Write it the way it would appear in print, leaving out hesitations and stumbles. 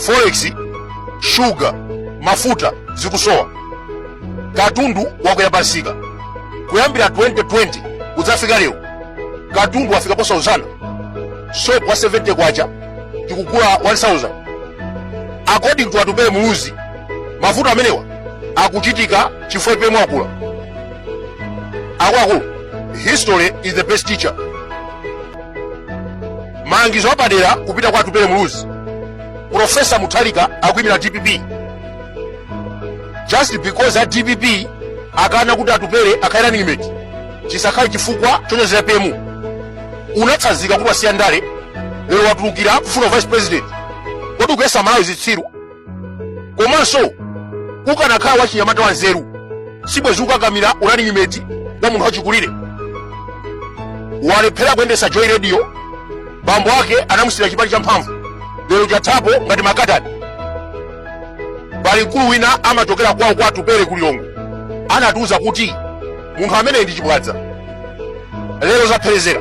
Forex, shuga, mafuta zikusowa, katundu wakwera pamsika. Kuyambira 2020 kudzafika lero, katundu wafika posauzana. Soap wa 70 kwacha tikugula 1000. According to Atupele Muluzi, mavuto amenewa akuchitika chifukwa APM wakula. Akuluakulu, history is the best teacher. Malangizo apadera kupita kwa Atupele Muluzi. Profesa Mutharika akuyimira DPP. Just because a DPP akana kuti Atupele akhale running mate, chisakhale chifukwa chonyozera APM. Unatsanzika kuti wasiya ndale, lero watulukira kufuna vice president. Kodi ukuyesa Malawi zitsiru? Komanso ukanakhala wachinyamata wa nzeru, sibwezi ukakamira running mate wa munthu wachikulire. Walephera kuyendetsa Joy Radio. Bambo ake anamusiyira chipani cha mphamvu, lero chathapo ngati makatani. Pali mkulu wina amachokera kwawo kwa Atupele ku Lilongwe, anatiuza kuti munthu ameneyi ndi chibwadza. Lero zapherezera.